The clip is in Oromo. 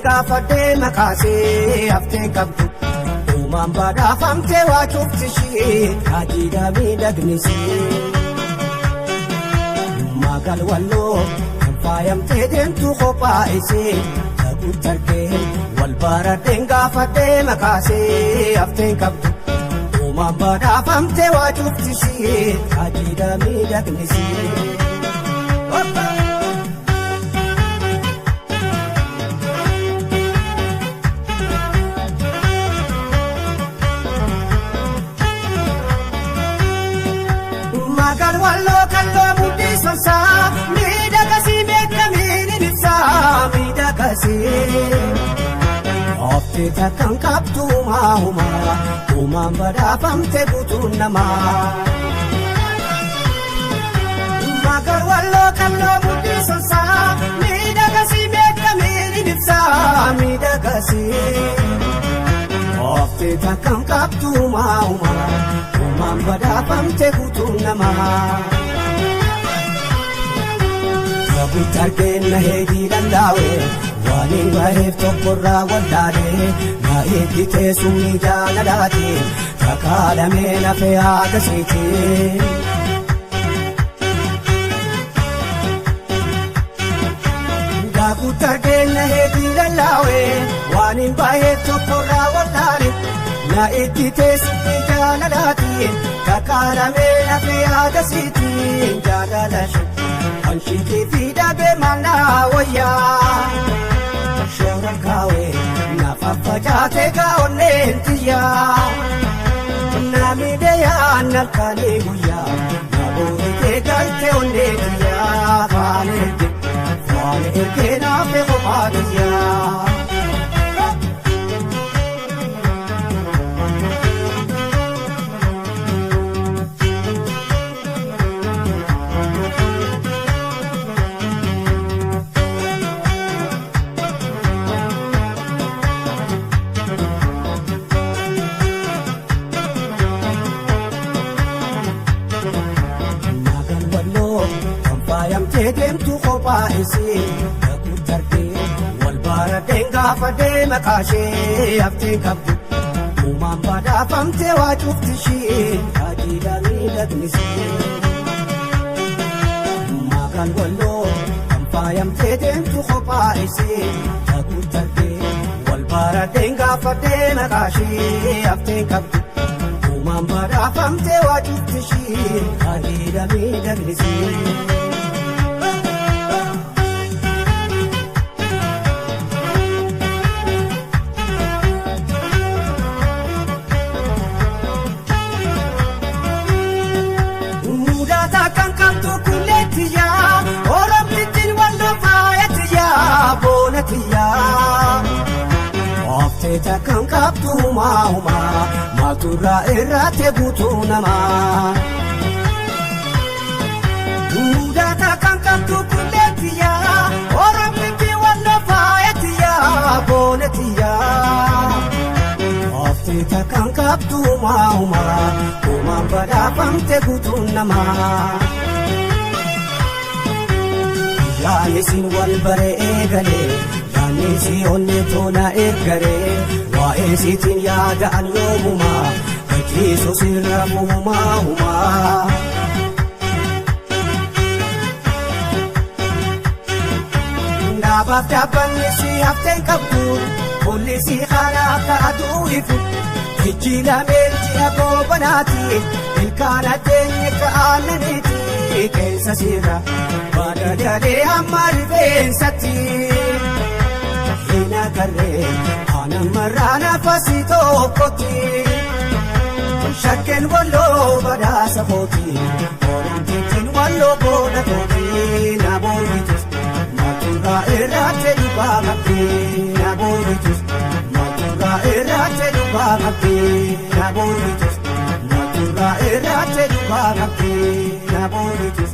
Gaafadhee makaasee haftee qabdu uumaan badhaafamtee waa cuftishee haajiidha miidhagnisee. Magal walloo kan faayamtee deemtu qophaa'isee dhaguutti wal baradheen gaafadhee makaasee haftee qabdu uumaan badhaafamtee waa cuftishee haajiidha miidhagnisee. Oftee takkaan qabdu uumaa uumaan badhaafamte guutuun namaa. Magal walloo kalloo guddisonsaa miidhagasii beekameen ibsaa miidhagasii. Oftee takkaan qabdu uumaa uumaan badhaafamte guutuun namaa. Kabuutti argina heedii lallaawee. Waliin baheef tokkorraa wallaalee na eeggitee summii jaalalaati kakaalamee nafee haadha siiti. Daakutti argina hedduu lallaawee waliin baheef tokkorraa wallaalee na eeggitee summii jaalalaati kakaalamee nafee haadha siiti jaalala Anshiitii fi dhabee maalaa wayyaa. Shoora kaawee nafa facaatee kaa'onneen tiyyaa. Namni deeyaan halkanii guyyaa. Namoonni galtee onnee tiyyaa. Faana ergee faana ergee naafee kophaa tiyyaa. Deemtu qophaa'isee dhaguutti argee wal baradheen gaafadhee maqaashee haftee qabdu uumaan badhaafamtee waa cuftishee haajiidha miidhagnisee. Magal walloo kan faayamtee deemtu qophaa'isee dhaguutti argee wal baradheen gaafadhee maqaashee haftee qabdu uumaan badhaafamtee waa cuftishee haajiidha miidhagnisee. Oftee takkaan qabdu uumaa maalturraa irratti guutuu namaa. Muudaa takkaan qabdu kulleettiyaa Oromootti walloo faayattiyaa boonettiyaa. Oftee takkaan qabdu uumaa uumaan badhaafamte guutuu namaa. Yaani wal baree eegalee. Yaanni onnee tola eeggaree waa'ee siitiin yaada'an yoomumaa gachiisuu sirra uumaa humaa. Dhaabaaf dhaabbanni si hafteen qabdu fuulli si karaa akka aduu ifu ijji lameen ji'a goobanaati ilkaan addeenye ka'aananiiti keessa sirra badadalee hamma rifeensatti. Agarree aannan marraa nafasi tokkotti shakkeen walloo badhaasa kooti oromtittiin walloo booda kooti na booritus maalturraa irratti dhugaa qabdi na booritus maalturraa. qabdi na boonitus. Maturraa irraatti dhugaa qabdi na boonitus.